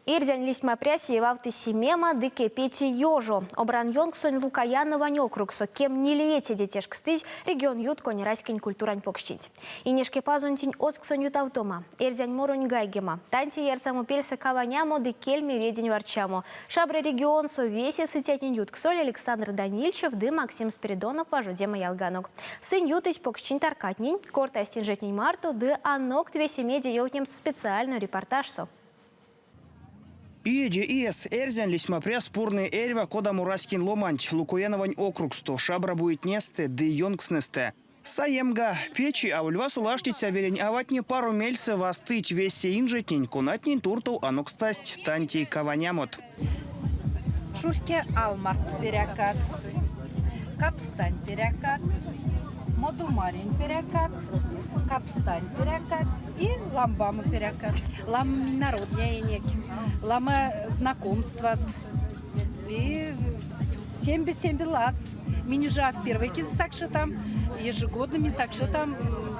Эрзянь лисьмапрясь явавты симема ды кепети ёжо. Обран ёнксонь Лукояновань округсо кемнилеецеде тешкстызь регионъютконь раськень культурань покшчинть. Инешкепазонтень озксонь ютавтома, эрзянь моронь гайгема, тантей ярсамопельсэ каванямо ды кельме ведень варчамо. Шабра регионсо весе сыцятнень ютксоль Александр Данильчев ды Максим Спиридонов важодема ялганок. Сынь ютызь покшчинь таркатнень, кортасть инжетнень марто ды анокт весемеде ёвтнемс специальной репортажсо. Иеде иес эрзянь лисьмапряс пурны эрьва кодамо раськень ломанть Лукояновань округсто, шабра буетнестэ ды ёнкстнэстэ. Саемга, течи аволь васоло аштиця велень аватне паро мельсэ вастыть весе инжетнень, конатнень туртов анокстасть тантей каванямот. Шурке ал марто прякат, капстань прякат, модумарень прякат, капстань прякат и ламбамо прякат. Ламо минь народ неинек, ламо знакомстват и семби-семби ладс. Минь уже впервые сакшнотам, ежегодно минь сакшнотам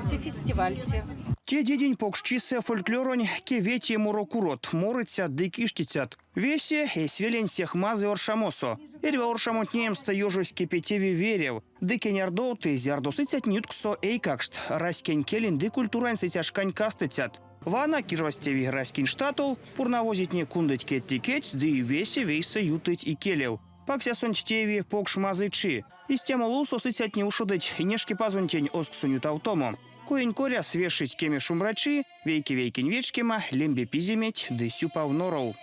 те фестивальте. Тедедень покшчисэ фольклоронь кеветее морокурот, морыцят ды киштицят. Весе эсь велень сех мазый оршамосо. Эрьва оршамонть неемстэ ёжось кепетеви верев. Ды кенярдовты, зярдо сыцятнень ютксо эйкакшт, раськень келень ды культурань сыця шкань кастыцят. Вана кирвазтеви раськень штатол, пурнавозетне кундыть кедте кедьс ды весе вейсэ ютыть икелев. Паксясонть тееви покш мазычи. Истямо лувсо сыцятне ушодыть Инешкипазонтень озксонь ютавтомо. Коень коряс вешить кеме шумбрачи, вейке-вейкень вечкема, лембе пиземеть ды сюпав норов.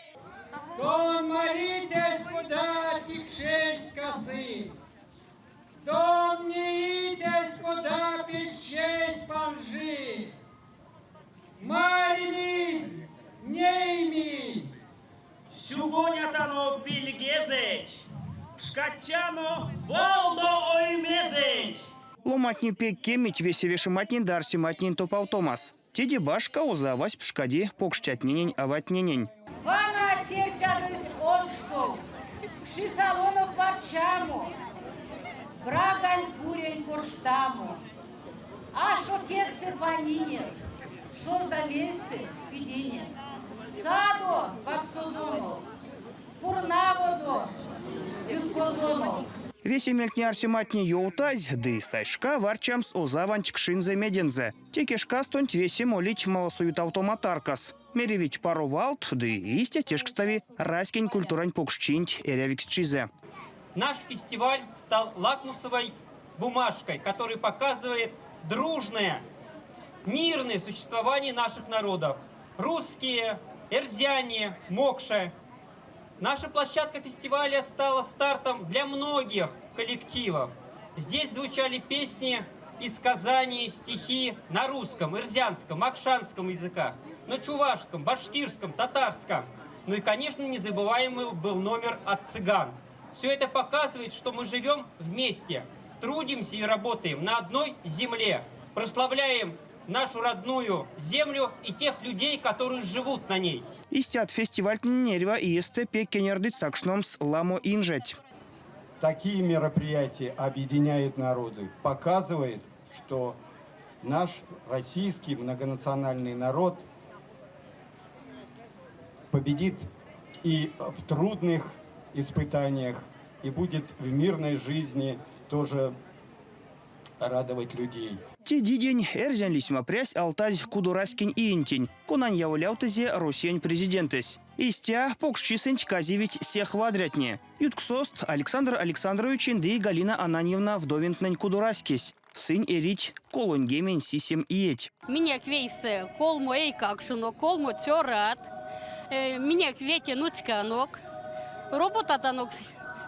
Тон молитесь, куда тикшесь касы, Тон неитесь, куда пищесь панжи. Маримизь, неимизь. Сюконятано пильгезэть, пшкадтяно валдо оймезэть. Ломантне пек кемить весе вешематнень ды арсематнень топавтомас. Теде башка озавась пшкади покштятненень-аватненень. Вана тертядызь озксов, кшисалонок варчамо, брагань пурень корштамо, ашо кедьсэ панинек, шожда мельсэ пидинек. Садо ваксозонок, пурнаводо юткозонок. Весе мельтне-арсематне ёвтазь, ды сась шка варчамс озаванть кшинзэ-медензэ. Теке шкастонть весе молить маласо ютавтома таркас. Меревить паро валт ды истя тешкстави раськень культурань покшчинть эрявиксчизэ. Наш фестиваль стал лакмусовой бумажкой, которая показывает дружное, мирное существование наших народов. Русские, эрзяне, мокши. Наша площадка фестиваля стала стартом для многих коллективов. Здесь звучали песни и сказания, стихи на русском, эрзянском, мокшанском языках, на чувашском, башкирском, татарском. Ну и, конечно, незабываемый был номер от цыган. Все это показывает, что мы живем вместе, трудимся и работаем на одной земле, прославляем нашу родную землю и тех людей, которые живут на ней. Истят фестивальтненень эрьва иестэ пек кенярдыть сакшномс ламо инжеть. Такие мероприятия объединяют народы, показывает, что наш российский многонациональный народ победит и в трудных испытаниях, и будет в мирной жизни тоже радовать людей. Тедидень эрзянь лисьмапрясь алтазь кудораськень иентень, конань яволявтызе Россиянь президентэсь. Истя, покшчисэнть казевить сех вадрятне. Ютксост Александр Александровичень ды Галина Ананьевна Вдовинтнэнь кудораськесь. Сынь эрить 37 иеть. Минек вейсэ колмо эйкакшонок, колмо цёрат, минек вете нуцьканок. Роботатанок.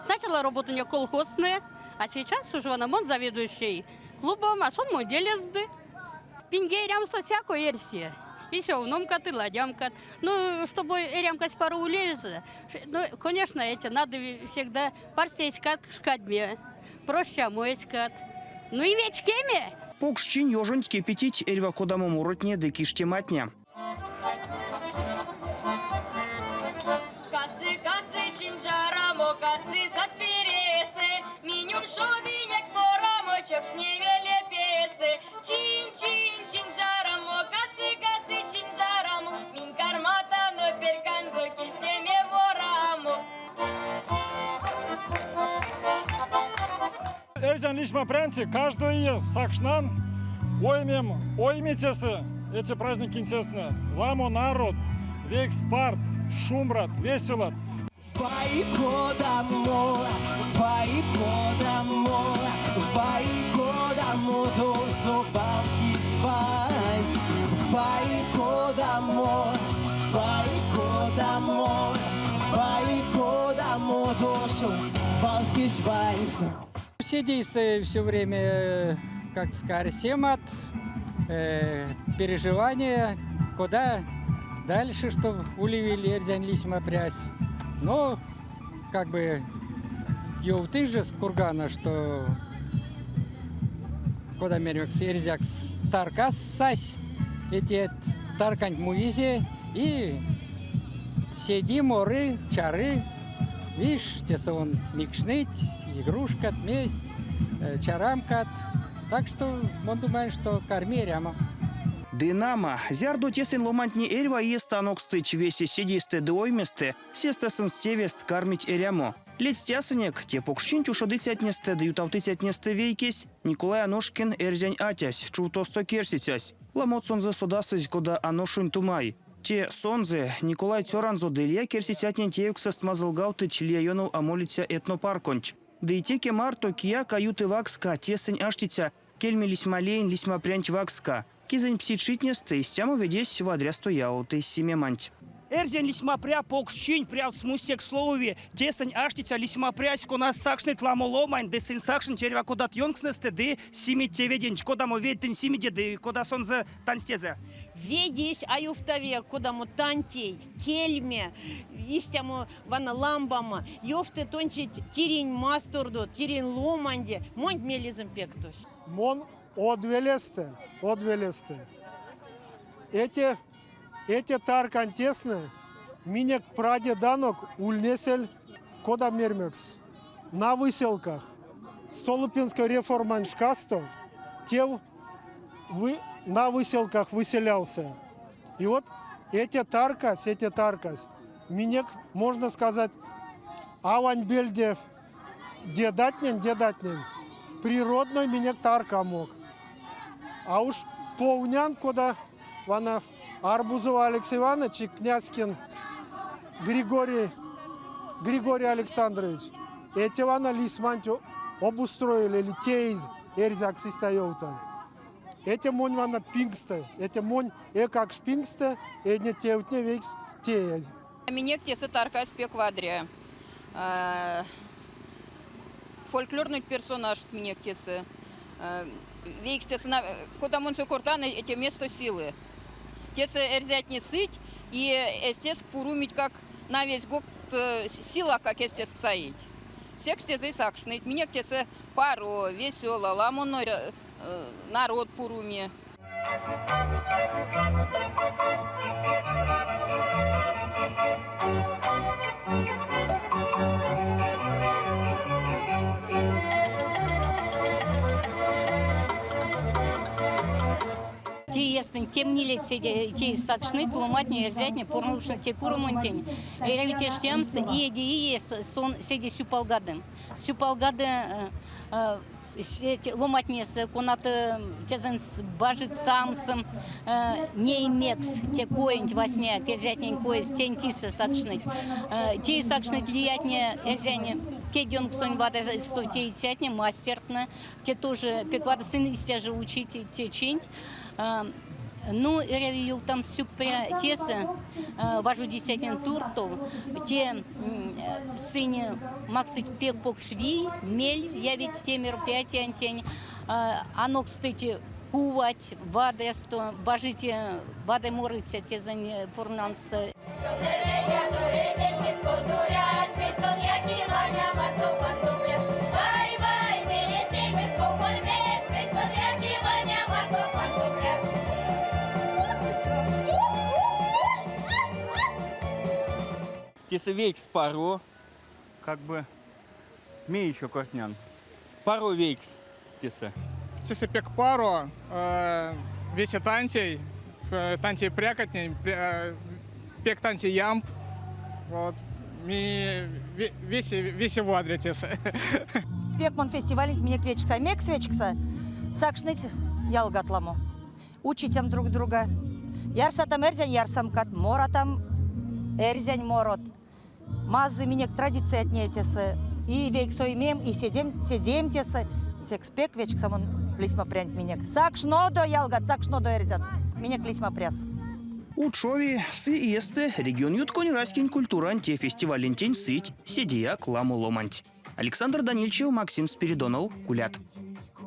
Сначала работали колхозные, а сейчас уже вана мон заведующий клубом, а сон монь лезды. Пинге эрямсто всяко эрси. И сёвномкат, и ладямкат. Ну, чтобы эрямкась паро улезэ, ну, конечно, эти надо всегда парсте эськат пшкадме, прощамо эськат. Ну и вечкеме. Покшчинь ёжонть кепетить эрьва кодамо моротне ды киштематне. Касы, касы, чиньжарамо, касы сад пиресэ, Минь ушодынек морамо чокшне веле песэ. Чинь-чинь, чиньжарамо, касы, касы, чиньжарамо, Минь карматано перьканзо. мартонзо киштеме морамо. Эрзянь лисьмапрянти каждой ие сакшнан оймем ойме тесэ эти праздники интересны. Ламо народ, вейкс парт, шумбрат, веселат. Вай, кодамо, вай, кодамо, вай, кодамо тосо валскесь вансь. Вай, кодамо, вай, кодамо, вай, кодамо тосо валскесь вансь. Все действия все время, как сказать, семат, переживания, куда дальше, чтобы улевель эрзянь лисьмапрясь. Но, как бы, ёвтызь же с кургана, что кода меремс эрзякс таркас сась, эти тарканть муизе и седи моры, чары, видишь, тесэ он микшнить, игрушкат, месть, чарамкат. Так что он думает, что карми эрямо. Ды нама, зярдо тесэнь ломантне эрьва иестэ анокстыть весе седейстэ ды ойместэ, сестэ сынст тевест кармить эрямо. Ледстясынек, те покшчинть ушодыцятнестэ ды ютавтыцятнестэ вейкесь Николай Аношкин эрзянь атясь, чувтосто керсицясь. Ламот сонзэ содасызь кода Аношонь Тумай. Те сонзэ, Николай цёранзо ды лия керсицятнень теевксэст мазылгавтыть лия ёнов а молиця этнопарконть. Ды теке марто кияк а юты вакска тесэнь аштиця Кельме лисьмалеень лисьмапрянть вакска. Кизэнь пси читнестэ истямо ведесь вадрясто явовты симеманть. Эрзянь лисьмапря покшчинь прявт смустекс ловови. Тесэнь аштиця лисьмапрясь, кона сакшныть ламо ломанть ды сынь сакшныть эрьва кодат ёнкстнэстэ ды симить те веденть. Кодамо ведь тынь симиде ды кода сонзэ танстезэ? Ведесь а ёвтави кодамо тантей, кельме, истямо вана ламбамо. Ёвты тонть тиринь мастордо, тиринь ломанде. Монь мелезэм пек тусь. Мон од велестэ, од велестэ. Эти, эти тарканть тесны минек прадеданок ульнесель кода мерьмекс на выселках. Столыпинской реформань шкасто тев вы на выселках выселялся. И вот эти таркась, эти таркась, минек, можно сказать, авань пельде дедатнень, дедатнень, природной минек таркамок. А уж повнян, кода вана Арбузова Алексей Иванович и Князькин Григорий, Григорий Александрович, эти вана лисьманть обустроили, или теизь эрзякс истя ёвтан. Эти монь вана пингстэ, эти монь эйкакш пингстэ, эдне тевтне вейкс теезь. Минек тесэ таркась пек вадря. Фольклорной персонажт минек тесэ. Вейксэ кода мон кортан, эти место силы. Тесэ эрзятне сыть и эстест пурумить как на весь год сила, как эстест саить. Секс тезэ сакшныть. Минек тесэ паро, весела, ламо народ пуруми. Те иестэнть кемнилеце те сакшныть ломантне, эрзятне, пурнавкшныть те куромонтень. Эряви тештямс, иеде иес сон седе сюпалгады. Сюпалгады сеть ломантнесэ, конат тезэнь бажить самс неймекс те коенть васня, эрзятнень коесь тень кисэ сакшныть. Те сакшныть лиятне эрзянь кедьёнксонь вадрясто теицятне, мастертнэ. Те тоже пек вадря, сынь истя жо учить те чинть. Ну, эряви ёвтамс сюкпря тесэ важодицятнень туртов. Те сынь максыть пек покш вий, мель явить те мероприятиянтень. Анокстыть кувать вадрясто, бажить вадря морыця тезэнь пурнамс. Тесэ вейкс паро, как бы, мей еще кортнян. Паро вейкс тесэ. Тесэ пек паро, весе тантей, тантей прякатнень, пек тантей ямт. Вот. Ми весе, весе вадря тесэ. Пек мон фестиваленть минек вечкса. Мекс вечкса? Сакшныть ялгат ламо. Учитям друг друга. Ярсатам эрзянь ярсамкат, моратам эрзянь морот. Мазый минек традициятне тесэ. И вейкс оймем, и седем, седем тесэ. Секс пек вечкса мон лисьмапрянть минек. Сакшнодо, ялгат, сакшнодо, эрзят, минек лисьмапряс. Учови, сы иестэ регионъютконь раськень культурань те фестивалентень сыть седеяк ламо ломанть. Александр Данильчев, Максим Спиридонов, Кулят.